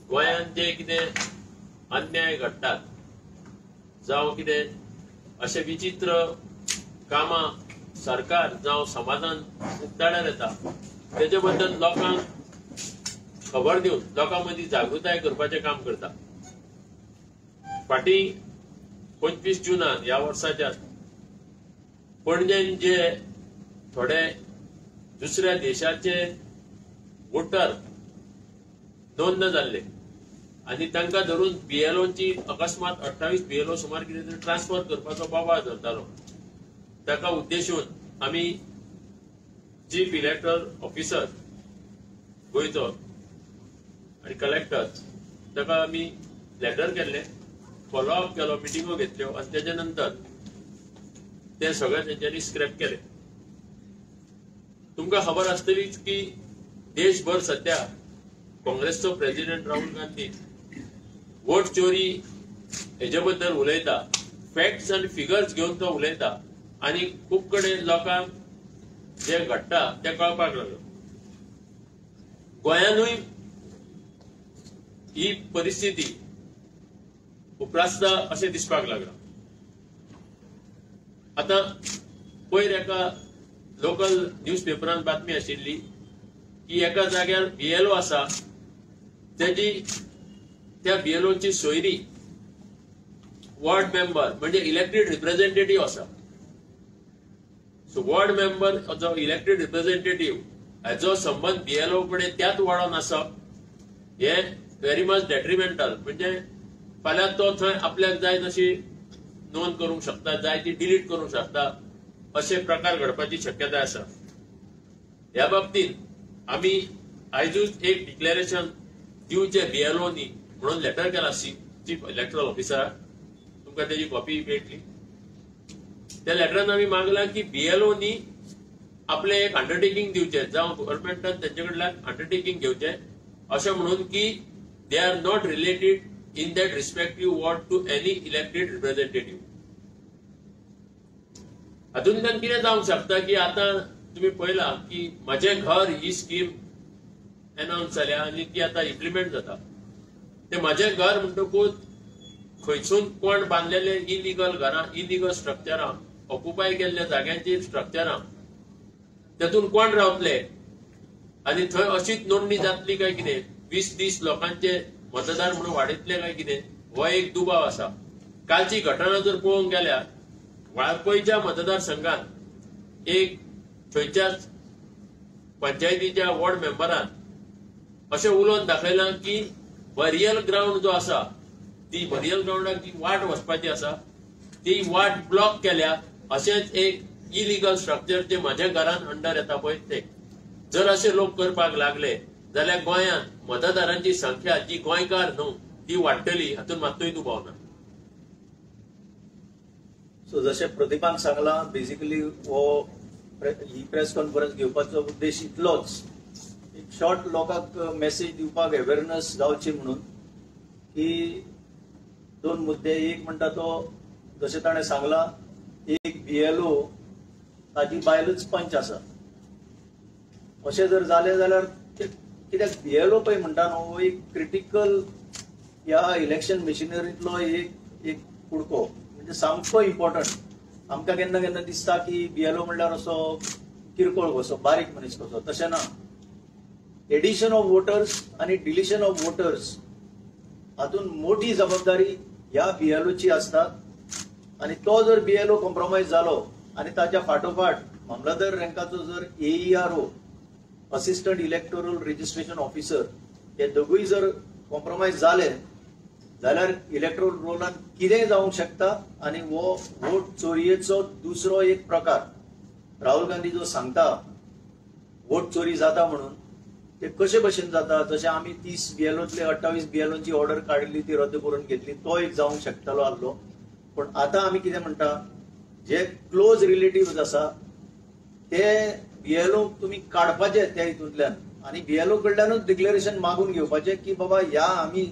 गोंयांत जे कितें अन्याय घडटात जावं कितें अशे विचित्र कामां सरकार जावं समाजान उक्ताडार येता तेजे बद्दल लोकांक खबर दिवन लोकां मदीं जागृताय करपाचें काम करता. फाटीं 25 जुनान ह्या वर्साच्या पणजेन जे थोडे दुसऱ्या देशाचे वोटर नोंद जाल्ले आनी तांकां धरून बीएलओची अकस्मात 28 बीएलओ सुमार कितें तरी ट्रान्सफर करपाचो बोवाळ चलतालो. ताका उद्देशून आमी चीफ इलेक्टरल ऑफिसर गोंयचो आनी कलेक्टर ताका आमी लेटर केल्ले, फॉलोअप केलो, मिटिंगो घेतल्यो आनी तेच्या नंतर ते सगळे तेंच्यांनी स्क्रॅप केले. तुमकां खबर आसतलीच की देशभर सध्या काँग्रेसचो प्रेसिडेंट राहुल गांधी वोट चोरी हेजे बद्दल उलयता, फॅक्ट्स आनी फिगर्स घेवन तो उलयता आनी खूब कडेन लोकांक जे घडटा तें कळपाक लागलो. गोंयानूय ही परिस्थिती उप्रासता अशें दिसपाक लागलां. आतां पयर एका लोकल न्यूज पेपरान बातमी आशिल्ली की एका जाग्यार बीएलओ आसा, तेजी त्या बीएलओची सोयरी वॉर्ड मेंबर म्हणजे इलेक्टेड रिप्रेझेंटेटिव्ह आसा. सो वॉर्ड मेंबर जो इलेक्टेड रिप्रेझेंटेटिव्ह हाचो संबंद बीएलओ कडेन त्याच वॉर्डान आसप हे व्हेरी मच डेट्रिमेंटल. म्हणजे फाल्यां तो थंय आपल्याक जाय तशी नोंद करूंक शकता, जाय ती डिलीट करूंक शकता, अशे प्रकार घडपाची शक्यताय आसा. ह्या बाबतींत आमी आयजूच एक डिक्लेरेशन दिवचें बीएलओनी म्हणून लेटर केला चीफ इलेक्टरल ऑफिसराक, तुमकां तेजी कॉपी मेळटली. त्या लेटरान आमी मागलां की बीएलओनी आपलें एक अंडरटेकींग दिवचें, जावं गव्हर्मेंटान तेंचे कडल्यान अंडरटेकींग घेवचें अशें म्हणून की they are not related in that respective ward to any elected representative. हातूंतल्यान कितें जावंक शकता की आतां तुमी पळयलां की म्हजें घर ही स्कीम एनावन्स जाल्या आनी ती आतां इम्प्लिमेंट जाता. ते म्हजें घर म्हणटकूच खंयसून कोण बांदलेले इलिगल घरां, इलिगल स्ट्रक्चरां, ऑक्युपाय केल्ल्या जाग्यांची स्ट्रक्चरां, तातूंत कोण रावतले आनी थंय अशीच नोंदणी जातली काय कितें, 20-30 लोकांचे मतदार म्हणून वाडयतले काय कितें, हो एक दुबाव आसा. कालची घटना जर पळोवंक गेल्यार वाळपयच्या मतदारसंघात एक थंयच्याच पंचायतीच्या वॉर्ड मेंबरान अशें उलोवन दाखयलां की बरियल ग्रावंड जो आसा ती बरियल ग्रावंडाक जी वाट वचपाची आसा ती वाट ब्लॉक केल्या, अशेंच एक इलिगल स्ट्रक्चर जे म्हज्या घरान अंडर येता पळय ते जर अशे लोक करपाक लागले जाल्यार गोंयांत मतदारांची संख्या जी गोंयकार न्हू ती वाडटली, हातूंत मात्तूय दुबाव ना. सो जशें प्रतिभान सांगलां, बेसिकली हो ही प्रेस कॉन्फरन्स घेवपाचो उद्देश इतलोच, एक शॉर्ट लोकांक मेसेज दिवपाक, अवेरनस जावची म्हणून की दोन मुद्दे. एक म्हणटा तो जशें ताणें सांगलां, एक बीएलओ ताजी बायलूच पंच आसा, अशें जर जालें जाल्यार कित्याक बीएलओ पळय म्हणटा न्हू हो एक क्रिटिकल ह्या इलेक्शन मशिनरींतलो एक एक कुडको, म्हणजे सामको इम्पॉर्टंट. आमकां केन्ना केन्ना दिसता की बीएलओ म्हणल्यार असो किरकोळ कसो, बारीक मनीस कसो, तशें ना. एडिशन ऑफ वोटर्स आनी डिलिशन ऑफ वोटर्स हातूंत मोठी जबाबदारी ह्या बीएलओची आसता आनी तो जर बीएलओ कॉम्प्रोमायज जालो आनी ताच्या फाटोफाट मामलादार रँकाचो जर AERO, assistant electoral registration officer, हे दोगूय जर कॉम्प्रोमायज जाले जाल्यार इलेक्टोरल रोलान कितेंय जावंक शकता आनी हो वोट चोरयेचो दुसरो एक प्रकार. राहुल गांधी जो सांगता वोट चोरी जाता म्हणून, ते कशे भशेन जाता, जशें आमी 30 बीएलओतले 28 बीएलओची ऑर्डर काडिल्ली ती रद्द करून घेतली, तो एक जावंक शकतालो आहलो. पूण आतां आमी कितें म्हणटा, जे क्लोज रिलेटिव्ह आसा ते बीएलओ तुमी काडपाचे त्या हितूंतल्यान आनी बीएलओ कडल्यानूच डिक्लेरेशन मागून घेवपाचें की बाबा ह्या आमी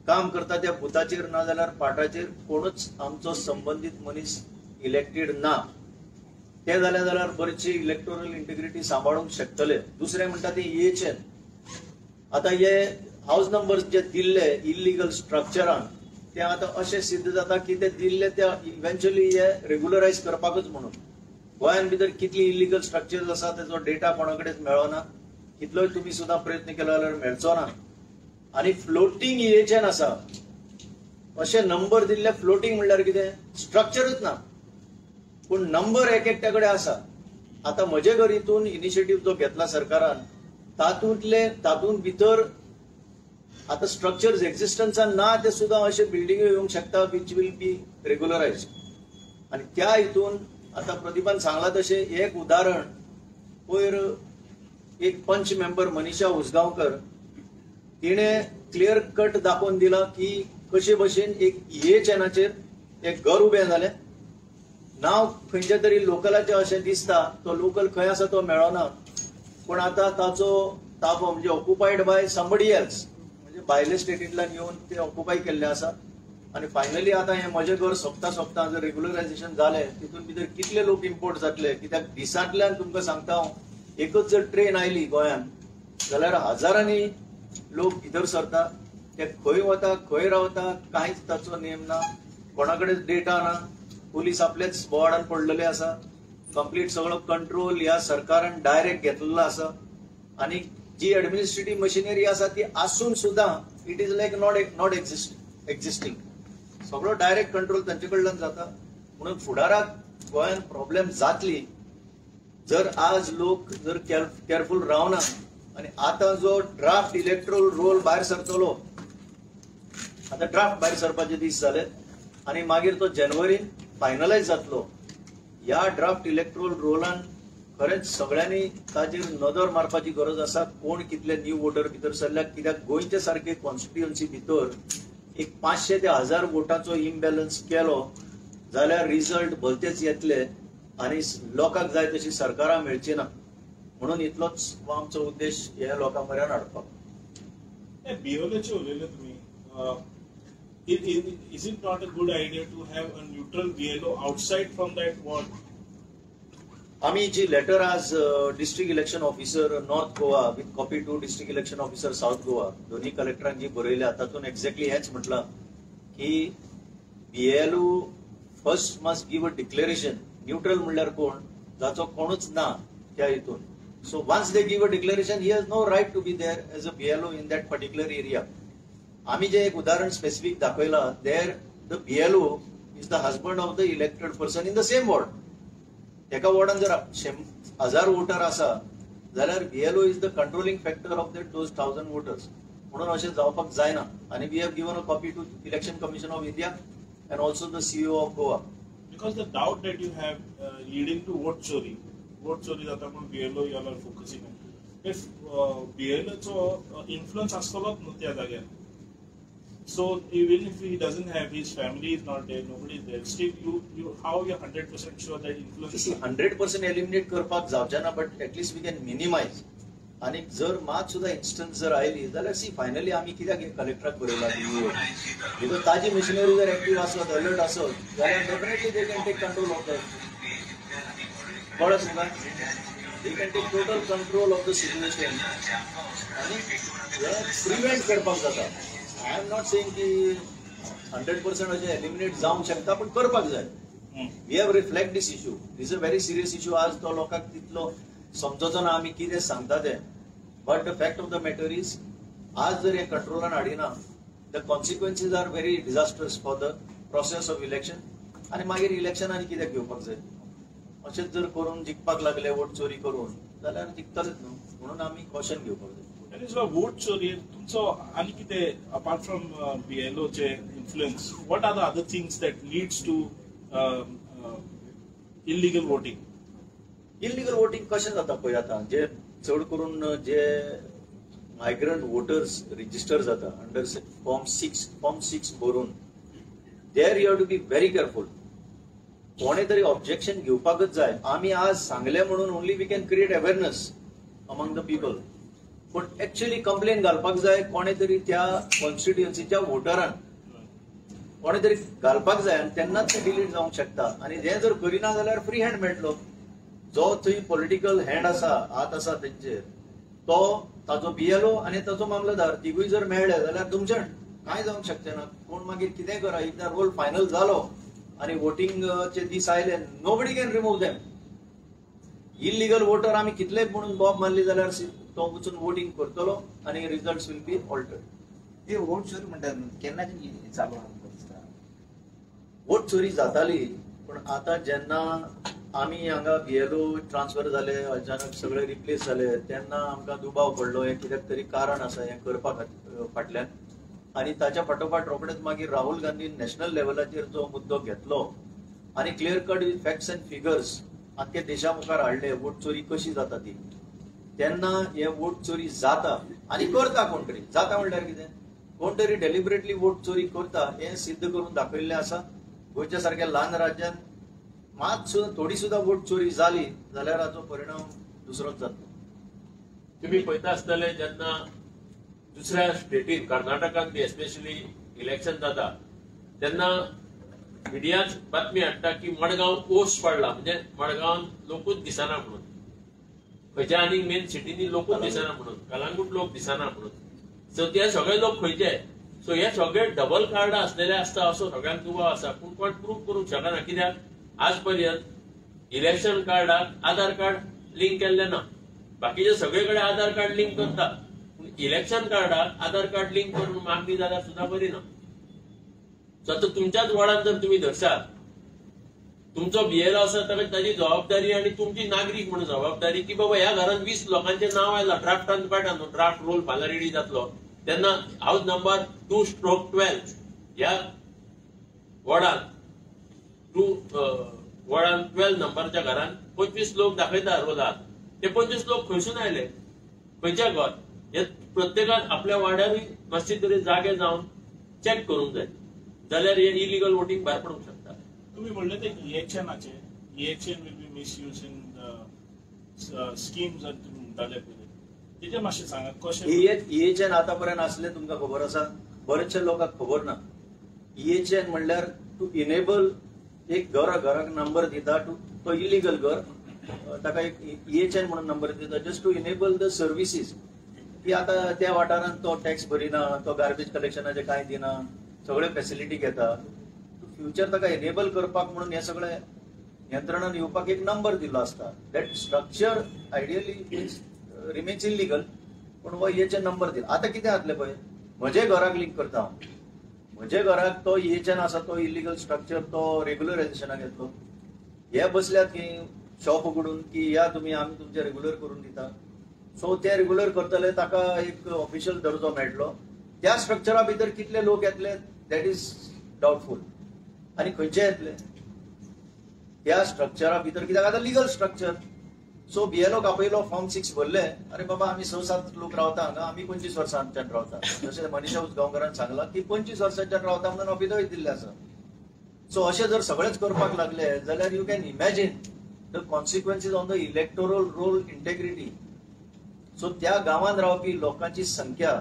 काम करता त्या बुथाचेर ना जाल्यार पाटाचेर कोणूच आमचो संबंदीत मनीस इलेक्टेड ना. ते जालें जाल्यार बरीचशी इलेक्टोरल इंटिग्रिटी सांबाळूंक शकतले. दुसरें म्हणटा ते एएचएन. आतां हे हावज नंबर्स जे दिल्ले इलिगल स्ट्रक्चरान ते आतां अशें सिद्ध जाता की ते दिल्ले ते इव्हेंच्युअली हे रेग्युलरायज करपाकूच म्हणून. गोंयान भितर कितली इलिगल स्ट्रक्चर्स आसा तेजो डेटा कोणा कडेन मेळना, कितलोय तुमी सुद्दां प्रयत्न केलो जाल्यार मेळचो ना. आनी फ्लोटींग इएचएन आसा अशे नंबर दिल्ले, फ्लोटींग म्हणल्यार कितें, स्ट्रक्चरूच ना पूण नंबर एक एकट्या कडेन आसा. आतां म्हजे घर हितून इनिशिएटीव जो घेतला सरकारान तातूंतले तातूंत भितर आतां स्ट्रक्चर्स एक्झिस्टन्सान ना ते सुद्दां अशे बिल्डिंग्यो येवंक शकता which will be regularise. आनी त्या हितून आतां प्रदीपान सांगलां तशें एक उदाहरण, पयर एक पंच मेंबर मनीषा उसगांवकर तिणें क्लियर कट दाखोवन दिला की कशे भशेन एक इएचएनाचेर एक घर उबें जालें, नांव खंयच्या तरी लोकलाचें अशें दिसता, तो लोकल खंय आसा तो मेळना, पूण आतां ताचो ताबो म्हणजे ऑक्युपायड बाय समबडी एल्स, म्हणजे भायले स्टेटींतल्यान येवन ते ऑक्युपाय केल्ले आसा. आनी फायनली आतां हें म्हजें घर सोंपता सोंपता जर रेग्युलरायजेशन जालें तितून भितर कितले लोक इम्पोर्ट जातले, कित्याक दिसांतल्यान तुमकां सांगता हांव एकच जर ट्रेन आयली गोंयांत जाल्यार हजारांनी लोक भितर सरता, ते खंय वता खंय रावता कांयच ताचो नेम ना, कोणा कडेन डेटा ना, पुलीस आपलेच बोवाडान पडलेले आसा, कंप्लीट सगळो कंट्रोल ह्या सरकारान डायरेक्ट घेतलेलो आसा. आनी जी एडमिनिस्ट्रेटीव मशिनरी आसा ती आसून सुद्दां it is like not existing, सगळो डायरेक्ट कंट्रोल तांचे कडल्यान जाता. म्हणून फुडाराक गोंयान प्रॉब्लेम जातली जर आज लोक जर केअरफूल रावना. आनी आतां जो ड्राफ्ट इलेक्ट्रोल रोल भायर सरतलो, आतां ड्राफ्ट भायर सरपाचे दीस जाले आनी मागीर तो जानेवारीन फायनलायज जातलो. ह्या ड्राफ्ट इलेक्ट्रोल रोलान खरेंच सगळ्यांनी ताजेर नदर मारपाची गरज आसा, कोण कितले न्यू वोटर भितर सरल्या, कित्याक गोंयचे सारके कॉन्स्टिट्युएन्सी भितर एक 500 ते 1000 वोटाचो इम्बॅलन्स केलो जाल्यार रिजल्ट भलतेच येतले आनी लोकांक जाय तशी सरकारां मेळची ना. म्हणून इतलोच आमचो उद्देश ह्या लोकां मेरेन हाडपाक. बीएलओचे उलयले तुमी, is it not a good idea to have a neutral BLO outside from that ward? आमी जी लेटर आज district election officer North Goa with copy to district election officer South Goa दोन्ही कलेक्टरांक जी बरयल्या तातूंत एक्झॅक्टली हेंच म्हटलां की BLO first must give a declaration. Neutral म्हणल्यार कोण, जाचो कोणूच ना त्या हितून. So once they give a declaration he has no right to be there as a BLO in that particular area. आमी जे एक उदाहरण स्पेसिफीक दाखयलां, there the BLO is the husband of the elected person in the same ward. एका वॉर्डान जर 1000 water आसा जाल्यार BLO is the controlling factor of that those 1000 voters. म्हणून अशें जावपाक जायना. आनी we have given a copy to Election Commission of India and also the CEO of Goa. Because the doubt that you have leading to vote चोरी, vote चोरी जाता म्हूण BLO you are focusing on. If बीएलओचो influence आसतलोच न्हू त्या जाग्यार, so even if he doesn't have, his family is not there, nobody is there, still you how you 100% sure that influence? 100% eliminate करपाक जावचें ना, but at least we can minimize. आनी जर मात सुद्दां इन्स्टन्स जर आयली जाल्यार सी फायनली आमी कित्याक कलेक्टराक बरयला डीईओ, because ताजी मशिनरी जर एक्टीव आसत, अलर्ट आसत जाल्यार definitely they can take control of that. कळत न्ही काय, they can take total control of the situation आनी हें प्रिवेंट करपाक जाता. I am not saying की 100% अशें एलिमिनेट जावंक शकता, पूण करपाक जाय. We have reflect this issue, this a very serious issue. आज तो लोकांक तितलो समजचो ना आमी कितें सांगता तें, but the fact of the matter is आज जर हें कंट्रोलान हाडिना the consequences are very disastrous for the process of election. आनी मागीर इलेक्शन आनी कित्याक घेवपाक जाय, अशेंच जर करून जिखपाक लागले वोट चोरी करून जाल्यार जिखतलेच न्हू. म्हणून आमी कॉशन घेवपाक जाय. वोट चोरी तुमचो आनी कितें अपार्ट फ्रॉम बीएलओचे influence, what are the other things that leads to illegal voting? Illegal voting कशें जाता पळय, आतां जे चड करून जे मायग्रंट वोटर्स रजिस्टर जाता अंडर फॉर्म 6, फॉर्म 6 भरून, there you have to be very careful. कोणे तरी ऑब्जेक्शन घेवपाकच जाय. आमी आज सांगले म्हणून only we can create awareness among the people, पूण एक्च्युअली कंप्लेन घालपाक जाय कोणे तरी त्या कॉन्स्टिट्युएन्सीच्या वोटरान कोणे तरी घालपाक जाय आनी तेन्नाच तें डिलीट जावंक शकता. आनी हें जर करिना जाल्यार फ्री हँड मेळटलो, जो थंय पॉलिटिकल हँड आसा, हात आसा तेंचेर, तो ताजो बीएलओ आनी ताजो मामलेदार तिगूय जर मेळ्ळे जाल्यार तुमच्यान कांय जावंक शकचें ना. कोण मागीर कितें करा, एकदां रोल फायनल जालो आनी वोटिंगचे दीस आयले, nobody can remove them. Illegal voter आमी कितले म्हणून बॉब मारली जाल्यार तो वचून वोटिंग करतलो आनी रिजल्ट will be altered. ते वोट चोरी म्हणटात केन्नाच्यान चालू आसा? वोट चोरी जाताली, पण आतां जेन्ना आमी हांगा बीएलओ ट्रान्सफर जाले, अचानक सगळे रिप्लेस जाले, तेन्ना आमकां दुबाव पडलो हें कित्याक तरी कारण आसा हें करपा फाटल्यान. आनी ताच्या फाटोफाट रोखडेच मागीर राहुल गांधीन नॅशनल लेवलाचेर जो मुद्दो घेतलो आनी clear cut with facts and figures आख्खे देशा मुखार हाडले वोट चोरी कशी जाता ती. तेन्ना हे वोट चोरी जाता आनी करता कोण तरी, जाता म्हणल्यार कितें, कोण तरी डेलिबरेटली वोट चोरी करता हें सिद्ध करून दाखयल्लें आसा. गोंयच्या सारक्या ल्हान राज्यान मात सुद्दां थोडी सुद्दां वोट चोरी जाली जाल्यार हाचो परिणाम दुसरोच जातलो. तुम्ही पळयता आसतले जेन्ना दुसऱ्या स्टेटीन कर्नाटकान बी एस्पेशली इलेक्शन जाता तेन्ना मिडियाच बातमी हाडटा की मडगांव ओस पडला, म्हणजे मडगांवान लोकूच दिसना म्हणून, खंयच्या आनी मेन सिटींनी लोकूच दिसना म्हणून, कलांगूट लोक दिसना म्हणून. सो ते सगळे लोक खंयचे, सो हे सगळे डबल कार्डां आसलेले आसता असो सगळ्यांक दुबाव आसा, पूण कोण प्रूव करूंक शकना कित्याक आज पर्यंत इलेक्शन कार्डाक आधार कार्ड लिंक केल्लें ना. बाकीचे सगळे कडेन आधार कार्ड लिंक करता, पूण इलेक्शन कार्डाक आधार कार्ड लिंक करून मागणी जाल्यार सुद्दां बरी ना. सो आतां तुमच्याच वॉर्डान जर तुमी धरशात, तुमचो बीएलओ आसा ताका ताजी जबाबदारी आनी तुमची नागरीक म्हणून जबाबदारी की बाबा ह्या घरान 20 लोकांचें नांव आयलां, ड्राफ्टान कळटा न्हू, ड्राफ्ट रोल फाल्यां रेडी जातलो तेन्ना हावज नंबर 2/12 ह्या वॉर्डान 2 वॉर्डान 12 नंबरच्या घरान 25 लोक दाखयता रोलार, ते 25 लोक खंयसून आयले, खंयच्या घर, हे प्रत्येकान आपल्या वाड्यारूय मातशी तरी जागे जावन चॅक करूंक जाय, जाल्यार हे इलिगल वोटींग भायर पडूंक शकता. तुम्ही म्हणले ते ईएचएनाचे, EHN will be misuse in the schemes तुम्ही म्हणटाले पयलीं, तेजेर मातशें सांगात कशें? ईएचएन आतां पर्यंत आसले तुमकां खबर आसा, बरेचशे लोकांक खबर ना. ईएचएन म्हणल्यार टू इनेबल एक घर घराक नंबर दिता, टू तो इलिगल घर ताका एक ईएचएन म्हणून नंबर दिता just to enable the services की आतां त्या वाठारांत तो टॅक्स भरिना, तो गार्बेज कलेक्शनाचे कांय दिना, सगळे फॅसिलिटी घेता, फ्युचर ताका एनेबल करपाक म्हणून हे सगळे यंत्रणान येवपाक एक नंबर दिल्लो आसता. That structure ideally is remains illegal, पूण हो ईएचएन नंबर दिला. आतां कितें जातलें पळय, म्हजे घराक लिंक करता हांव, म्हजे घराक तो ईएचएन आसा तो इलिगल स्ट्रक्चर तो रेग्युलरायझेशनाक येतलो. हे बसल्यात की शॉप उगडून की या तुमी आमी तुमचे रेग्युलर करून दिता, सो ते रेग्युलर करतले ताका एक ऑफिशियल दर्जो मेळटलो. त्या स्ट्रक्चरा भितर कितले लोक येतले that is doubtful, आनी खंयचे येतले त्या स्ट्रक्चरा भितर, कित्याक आतां लिगल स्ट्रक्चर. सो बीएलओक आपयलो, फॉर्म 6 भरले, अरे बाबा आमी 6-7 लोक रावता हांगा, आमी 25 वर्सांच्यान रावता, जशें मनीषा उजगांवकारान सांगलां की 25 वर्सांच्यान रावता म्हणून अफिदावीत दिल्लें आसा. सो अशें जर सगळेच करपाक लागले जाल्यार you can imagine the consequences on the electoral roll integrity. So त्या गांवांत रावपी लोकांची संख्या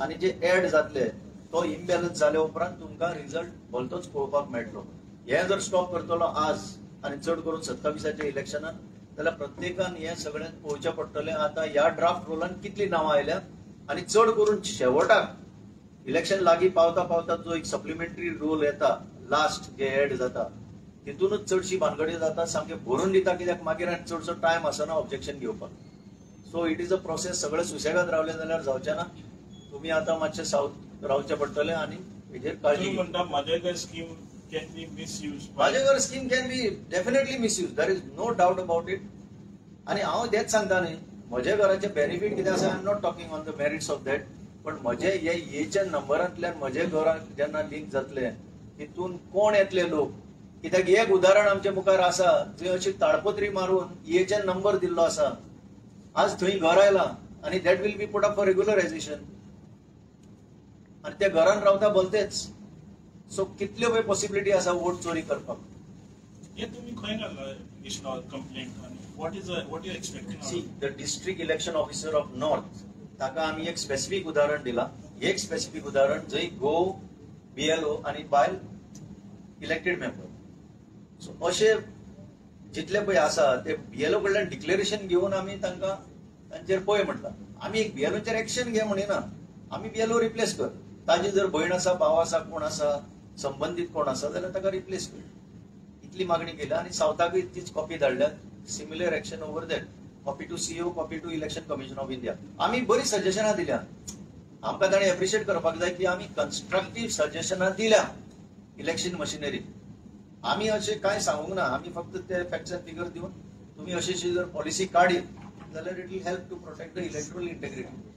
आनी जे एड जातले तो इम्बॅलन्स जाले उपरांत तुमकां रिजल्ट भलतोच पळोवपाक मेळटलो. हें जर स्टॉप करतलो आज आनी चड करून 27 इलेक्शनान जाल्यार प्रत्येकान हें सगळें पळोवचें पडटलें. आतां ह्या ड्राफ्ट रोलान कितलीं नांवां आयल्या आनी चड करून शेवटाक इलेक्शन लागीं पावता पावता जो एक सप्लिमेंटरी रोल येता लास्ट जे एड जाता तितूनच चडशी भानगडी जाता, सामकें भरून दिता, कित्याक मागीर आनी चडसो टायम आसना ऑब्जेक्शन घेवपाक. So it is a process. सगळे सुसेगाद रावले जाल्यार जावचें ना, तुमी आतां मातशें सावथ रावचें पडटलें आनी हेजेर काळजी. म्हणटा म्हजें घर स्कीम can be misused. म्हजें घर scheme can be definitely misuse, there is no doubt about it. आनी हांव तेंच सांगता न्ही, म्हज्या घराचें बेनिफीट कितें आसा, I am not talking on the merits of that, पण म्हजे हे ईएचएन नंबरांतल्यान म्हजे घराक जेन्ना लिंक जातलें तितून कोण येतले लोक, कित्याक एक उदाहरण आमच्या मुखार आसा जंय अशी ताडपत्री मारून ईएचएन नंबर दिल्लो आसा, आज थंय घर आयलां आनी that will be put up for regularisation, आनी त्या घरान रावता भलतेच. सो कितल्यो पळय पॉसिबिलिटी आसा वोट चोरी करपाक. हे तुमी खंय घातला complaint? What is what you expecting? See, the district election officer of north ताका आमी एक स्पेसिफीक उदाहरण दिलां, एक स्पेसिफीक उदाहरण जंय घोव बीएलओ आनी बायल इलेक्टेड मेंबर. सो अशे जितले पळय आसा ते बीएलओ कडल्यान डिक्लेरेशन घेवन आमी तांकां तांचेर पळय म्हटलां. आमी एक बीएलओचेर एक्शन घे म्हणिना, आमी बीएलओ रिप्लेस कर. ताजी जर भयण आसा, भाव आसा, कोण आसा संबंदीत कोण आसा जाल्यार ताका रिप्लेस कर, इतली मागणी केल्या. आनी सावथाकूय तीच कॉपी धाडल्या, similar action over that, copy to CEO, copy to Election Commission of India. आमी बरी सजेशनां दिल्या, आमकां ताणें एप्रिशिएट करपाक जाय की आमी कन्स्ट्रक्टीव सजेशनां दिल्या इलेक्शन मशिनरी. आमी अशें कांय सांगूंक ना, आमी फक्त ते फॅक्ट्स अँड फिगर दिवन तुमी अशी जर पॉलिसी काडीत जाल्यार it will help to protect the electoral integrity.